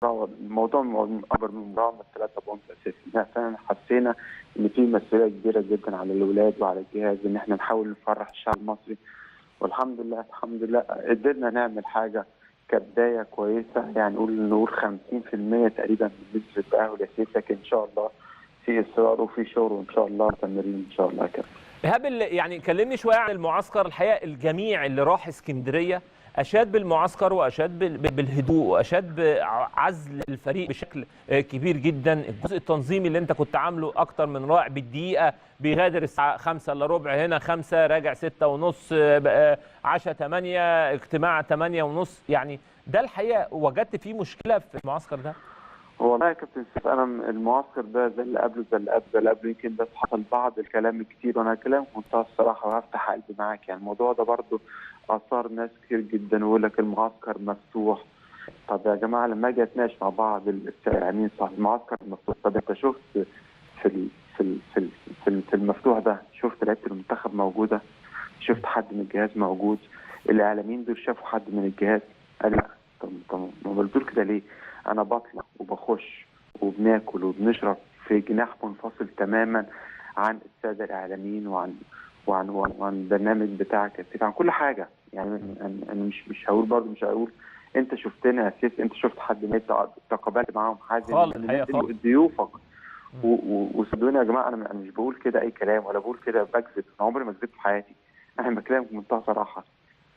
الموضوع اكبر من مباراة 3 point اساسا. فعلا حسينا ان في مسؤولية كبيرة جدا على الاولاد وعلى الجهاز ان احنا نحاول نفرح الشعب المصري، والحمد لله الحمد لله قدرنا نعمل حاجة كبداية كويسة، يعني نقول 50% تقريبا من نسبه التاهل يا سيف، لكن ان شاء الله في اصرار وفي شغل وان شاء الله مستمرين ان شاء الله كده. ايهاب، يعني كلمني شوية عن المعسكر. الحقيقة الجميع اللي راح اسكندرية اشاد بالمعسكر واشاد بالهدوء واشاد بعزل الفريق بشكل كبير جدا. الجزء التنظيمي اللي انت كنت عامله اكتر من رائع، بالدقيقة بيغادر الساعة 4:45 هنا، 5 راجع 6:30، 10 8، اجتماع 8:30، يعني ده الحقيقة وجدت فيه مشكلة في المعسكر ده؟ والله يا كابتن سيف، انا المعسكر ده زي اللي قبله زي اللي قبله زي اللي قبله، يمكن بس حصل بعض الكلام الكتير، وانا كلام في منتهى الصراحة وهفتح قلبي معاك. يعني الموضوع ده برضه اثار ناس كتير جدا ويقول لك المعسكر مفتوح. طب يا جماعة لما اجي اتناقش مع بعض الاعلاميين، صح المعسكر مفتوح، طب انت شفت في في في في المفتوح ده، شفت لعيبة المنتخب موجودة؟ شفت حد من الجهاز موجود؟ الاعلاميين دول شافوا حد من الجهاز؟ قال لا. طب ما بتقول كده ليه؟ انا بطلع وبخش وبناكل وبنشرب في جناح منفصل تماما عن السادة الاعلاميين وعن وعن وعن البرنامج بتاعك يا سيف، عن كل حاجة. يعني انا مش هقول برضه، مش هقول انت شفتنا يا سيف، انت شفت حد مات تقابلت معاهم حازم خالص ضيوفك وصدقوني يا جماعة، انا مش بقول كده اي كلام ولا بقول كده بكذب، انا عمري ما كذبت في حياتي، انا بكلمك بمنتهى صراحة.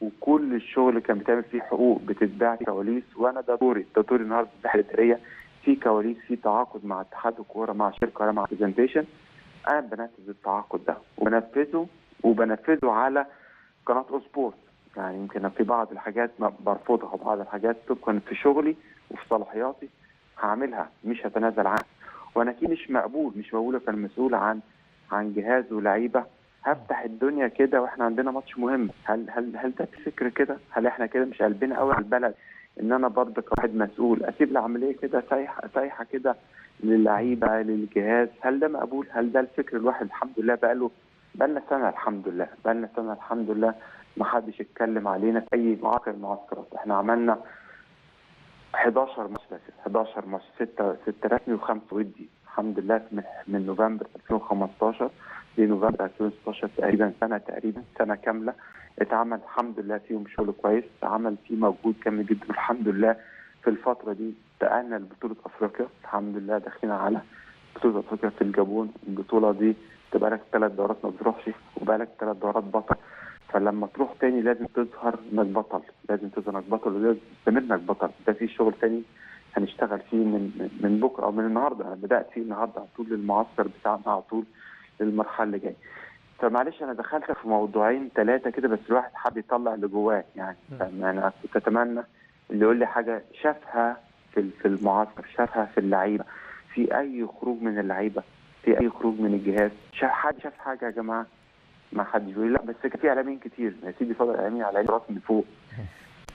وكل الشغل كان بيتعمل فيه حقوق بتتباع في كواليس، وانا ده دوري، ده دوري النهارده في الناحية الادارية، في كواليس، في تعاقد مع اتحاد الكورة، مع شركة، ولا مع برزنتيشن. انا بنفذ التعاقد ده وبنفذه على قناة أون سبورت. يعني يمكن في بعض الحاجات ما برفضها، وبعض الحاجات طبقا في شغلي وفي صلاحياتي هعملها، مش هتنازل عنها. وانا اكيد مش مقبول، مش مقبول كان مسؤول عن جهاز ولعيبة هفتح الدنيا كده واحنا عندنا ماتش مهم. هل ده فكر كده؟ هل احنا كده مش قلبنا قوي على البلد؟ ان انا برضه كواحد مسؤول اسيب العملية كده سايحه كده للعيبة للجهاز؟ هل ده مقبول؟ هل ده الفكر؟ الواحد الحمد لله بقالنا سنة، الحمد لله بقالنا سنة الحمد لله ما حدش اتكلم علينا في اي معسكر معسكرات. احنا عملنا 11 ماتش، 11 ماتش، 6 رسمي و5 ودي الحمد لله، من نوفمبر 2015 لنوفمبر 2016 تقريبا، سنة تقريبا، سنة كاملة اتعمل الحمد لله فيهم شغل كويس، اتعمل فيه مجهود كامل جدا الحمد لله. في الفترة دي تأهلنا لبطولة افريقيا الحمد لله، داخلين على بطوله افريقيا في الجابون. البطولة دي تبقى لك 3 دورات ما بتروحش، وبقالك 3 دورات بطل، فلما تروح تاني لازم تظهر انك بطل، لازم تظهر انك بطل، ولازم تستمر انك بطل. ده في شغل تاني هنشتغل فيه من بكره او من النهارده، انا بدات فيه النهارده على طول للمعسكر بتاعنا على طول للمرحلة اللي جاية. فمعلش انا دخلت في موضوعين 3 كده، بس الواحد حاب يطلع اللي جواه يعني. انا كنت اتمنى اللي يقول لي حاجة شافها في المعسكر، شافها في اللعيبة، في اي خروج من اللعيبة، في اي خروج من الجهاز، شاف حد شاف حاجة يا جماعة؟ ما حدش بيقول لا، بس كان في اعلاميين كتير يا سيدي، فضل اعلاميين على راسي من فوق.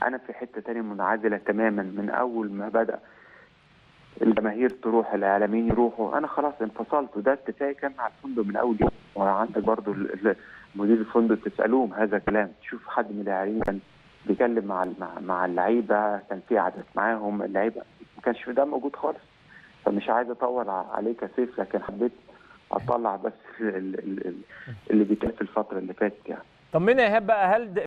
انا في حتة ثانية منعزله تماما من اول ما بدا الجماهير تروح، الاعلاميين يروحوا، انا خلاص انفصلت. وده اتفاقي كان مع الفندق من اول يوم. وعندك برضو مدير الفندق تسالوهم هذا الكلام، تشوف حد من الاعلاميين كان بيتكلم مع اللعيبة، كان في قعدات معاهم اللعيبة، ما كانش ده موجود خالص. فمش عايز اطول عليك يا سيف، لكن حبيت اطلع بس اللي بيتقال في الفترة اللي فاتت يعني. طمنا يا ايهاب بقى، هل